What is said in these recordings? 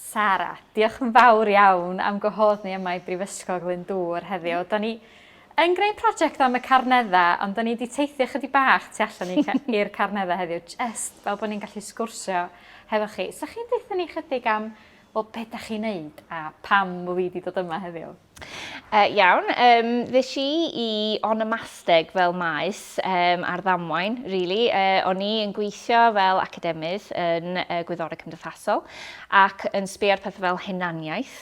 Sara, diolch yn fawr iawn am gwahodd ni yma i Brifysgol Glyndŵr heddiw. Da ni yn gwneud prosiect am y Carneddau, ond da ni wedi teithio chydig bach tu allan i'r Carneddau heddiw, jyst fel bod ni'n gallu sgwrsio hefo chi. Sa chi'n deutha ni chydig am, wel, be da chi'n neud a pam bo fi wedi dod yma heddiw? Iawn, um, ddes i i onomasteg fel maes um, ar ddamwain, really. O'n i yn gweithio fel academydd yn gwyddorau cymdeithasol ac yn sbio ar pethau fel hunaniaeth.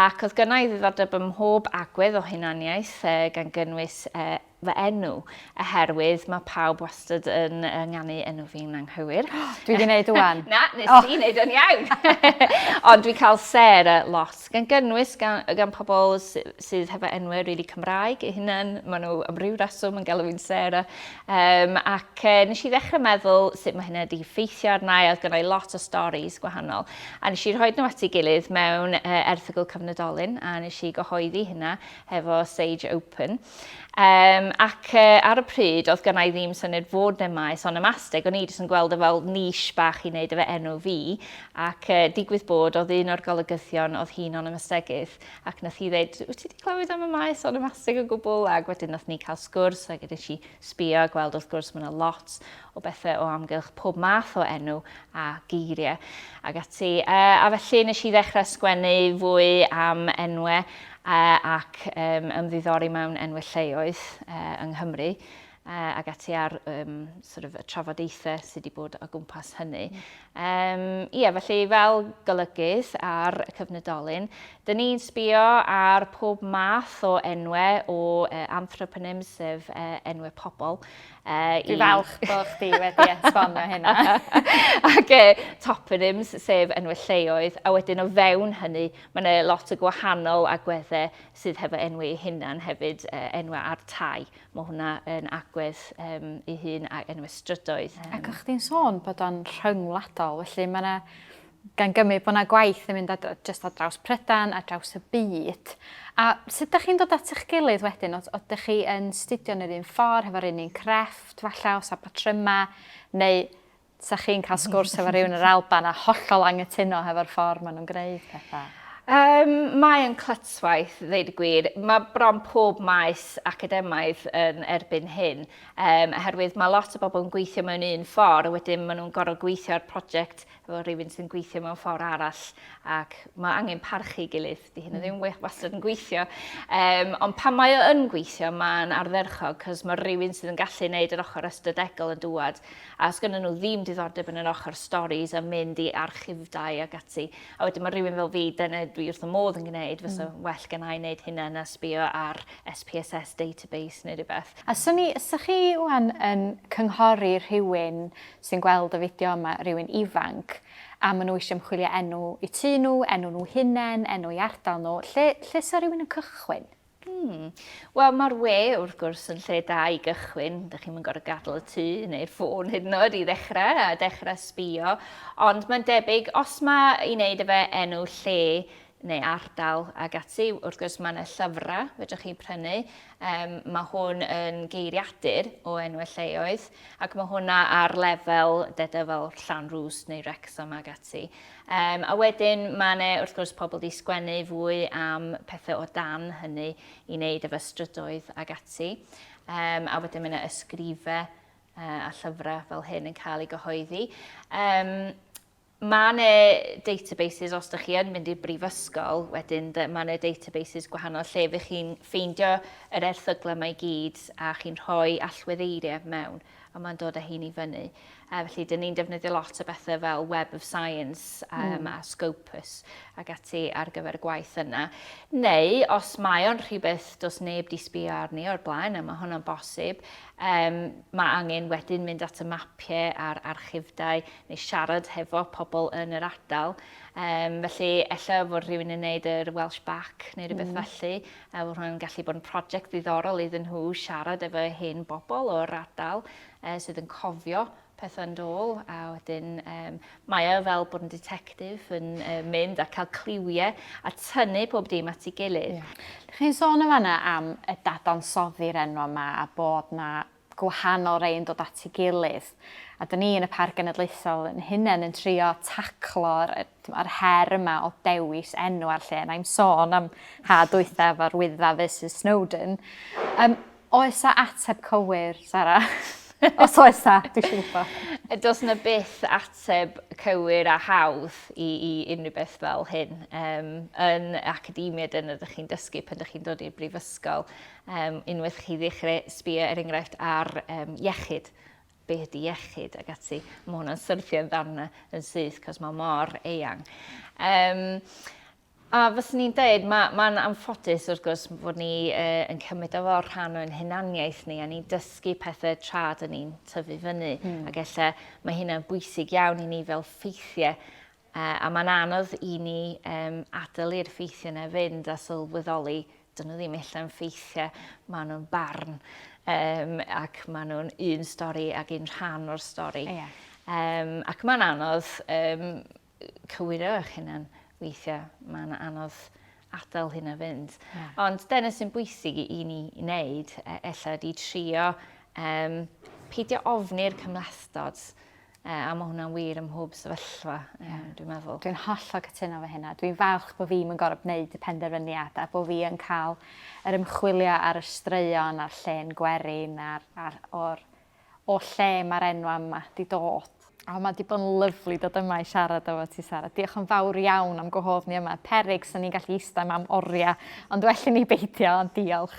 Ac oedd gynna i ddiddordeb ym mhob agwedd o hunaniaeth, gan gynnwys fy enw, oherwydd mae pawb wastad yn ynganu enw fi'n anghywir. Dwi wedi gwneud wan. Na, nes oh. ti wneud o'n iawn. Ond dwi'n cael Sarah lot, gan gynnwys gan, gan pobl sydd hefo enwau rili really Cymraeg eu hunain. Maen nhw am ryw reswm yn galw fi'n Sarah. Um, ac nes i ddechrau meddwl sut mae hynna wedi effeithio arna i, oedd gennau lot o storis gwahanol. A nes i rhoi nhw at ei gilydd mewn erthygl cyfnodolyn, a nes i gyhoeddi hynna hefo Sage Open. Um, ac ar y pryd, oedd gynna i ddim syniad fod na maes onomasteg, o'n i jyst yn gweld e fel niche bach i wneud efo enw fi, ac digwydd bod, oedd un o'r golygyddion, oedd hi'n onomastegydd, ac nath hi ddeud, wyt ti wedi clywed am y maes onomasteg o gwbl? Ac wedyn nath ni cael sgwrs, ac nes i sbio a gweld wrth gwrs mae yna lot o bethau o amgylch pob math o enw a geiriau ac ati. A felly nes i ddechrau sgwennu fwy am enwau ac um, ymddiddori mewn enwau lleoedd yng Nghymru ac ati ar um, sort of, y trafodaethau sydd wedi bod o gwmpas hynny. Um, ie, felly fel golygydd ar y cyfnodolyn, dyn ni'n sbio ar pob math o enwau o anthroponyms, sef enwau pobl. Dwi falch bod chdi wedi esbonio hynna. Ac toponyms, sef enwau lleoedd, a wedyn o fewn hynny, Mae yna lot o gwahanol agweddau sydd hefo enw eu hunan hefyd, enwau ar tai. Mae hwnna yn agwedd um, ei hun a enwau strydoedd. Ac o'ch chdi'n sôn bod o'n rhyngwladol, felly mae yna gan gymryd bod yna gwaith yn mynd ar, just ar draws Prydain, ar draws y byd. A sut ydych chi'n dod at eich gilydd wedyn? Oeddech chi yn studio yn yr un ffordd, hefo'r un un crefft falle, os a patrymau, neu 'Sa chi'n cael sgwrs efo rhywun yn yr Alban a hollol anghytuno hefo'r ffordd maen nhw'n gwneud pethau? Um, mae yn clytwaith, ddeud y gwir. Mae bron pob maes academaidd yn erbyn hyn, um, oherwydd mae lot o bobl yn gweithio mewn un ffordd, a wedyn maen nhw'n gorfod gweithio ar prosiect efo rhywun sy'n gweithio mewn ffordd arall, ac mae angen parchu gilydd. Di hynna ddim wastad yn gweithio. Um, ond pan mae o yn gweithio, mae'n ardderchog, cos mae rhywun sydd yn gallu gwneud yr ochr ystadegol yn dŵad, a os gynnu nhw ddim diddordeb yn yr ochr stories a mynd i archifdai ac ati. A wedyn mae rhywun fel fi, dyna dwi wrth y modd yn gwneud, fysa mm. well gen i wneud hynna na sbio ar SPSS database neu rhywbeth. A swn i, sa chi wan yn cynghori rhywun sy'n gweld y fideo yma, rhywun ifanc, a maen nhw eisiau ymchwilio enw i tŷ nhw, enw nhw hunain, enw i ardal nhw, lle, lle sa rhywun yn cychwyn? Hmm. Wel, mae'r we, wrth gwrs, yn lle da i gychwyn. Dych chi'n gorfod gadael y tŷ neu'r ffôn hyd yn oed i ddechrau a dechrau sbio. Ond mae'n debyg, os mae i wneud efo enw lle neu ardal ag ati, wrth gwrs mae yna llyfrau fedrwch chi prynu. Um, mae hwn yn geiriadur o enwau lleoedd ac mae hwnna ar lefel deda fel Llanrwst neu Wrexham ag ati. Um, a wedyn mae yna wrth gwrs pobl di sgwennu fwy am pethau o dan hynny i wneud efo strydoedd ag ati. Um, a wedyn mae yna ysgrifau a llyfrau fel hyn yn cael ei gyhoeddi. Um, Mae 'ne databases os dych chi yn mynd i'r brifysgol wedyn mae 'ne databases gwahanol lle fych chi'n ffeindio yr erthyglau 'ma i gyd a chi'n rhoi allweddeiriau mewn a mae'n dod â hyn i fyny. Felly, dyn ni'n defnyddio lot o bethau fel Web of Science um, mm. a Scopus ac ati ar gyfer y gwaith yna. Neu, os mae o'n rhywbeth does neb di sbio arni o'r blaen, a mae hwnna'n bosib, um, mae angen wedyn mynd at y mapiau a'r archifdau neu siarad hefo pobl yn yr ardal. Um, felly, ella fod rhywun yn neud yr Welsh Back neu rhywbeth mm. felly, a fod hwnna'n gallu bod yn prosiect ddiddorol iddyn nhw siarad efo hen bobl o'r ardal sydd yn cofio pethau'n dôl, a wedyn um, mae o fel bod yn detective yn uh, mynd a cael cliwiau a tynnu pob dim at ei gilydd. Yeah. Chi'n sôn yn fanna am y dadansoddi'r enw yma a bod na gwahanol rei yn dod at ei gilydd. A da ni yn y Parc Genedlaethol yn hunain yn trio taclo'r yr her yma o dewis enw ar lle. Na i'm sôn am ha dwytha efo'r Wyddfa versus Snowdon. Um, oes a ateb cywir, Sara? Os oes a, dwi eisiau gwybod. Does yna byth ateb cywir a hawdd i, i unrhyw beth fel hyn. Um, yn academia dyna ydych chi'n dysgu pan ydych chi'n dod i'r brifysgol. Um, unwaith chi ddechrau sbio er enghraifft ar um, iechyd, be ydy iechyd ac ati, mae hwnna'n syrthio'n ddarnau yn syth, cos mae mor eang. Um, a fyswn i'n dweud, mae'n ma anffodus wrth gwrs fod ni uh, yn cymryd o fel rhan o'n hunaniaeth ni a ni'n dysgu pethau tra dyn ni'n tyfu fyny. Ac ella mae hynna'n bwysig iawn i ni fel ffeithiau Uh, a mae'n anodd i ni um, adael i'r ffeithiau yna fynd a sylweddoli dyn nhw ddim ella'n ffeithiau, maen nhw'n barn um, ac maen nhw'n un stori ac un rhan o'r stori. Yeah. Um, ac mae'n anodd um, cywiro eich hunan weithiau, mae'n anodd adael hynna fynd. Yeah. Ond dyna sy'n bwysig i, i ni wneud, e, ella ydy trio um, peidio ofni'r cymhlethdod a mae hwnna'n wir ym mhob sefyllfa, yeah. dwi'n meddwl. Dwi'n hollol cytuno efo hynna. Dwi'n falch bod fi'n yn gorfod gwneud y penderfyniad a bod fi yn cael yr ymchwilio ar y straeon a'r llên gwerin a'r, a'r, o'r, o lle mae'r enw yma di dod. O, mae di bod yn lyfli dod yma i siarad efo ti, Sara. Diolch yn fawr iawn am gwahodd ni yma. Peryg, sy'n ni'n gallu eistedd yma am oriau, ond well i ni beidio, ond diolch.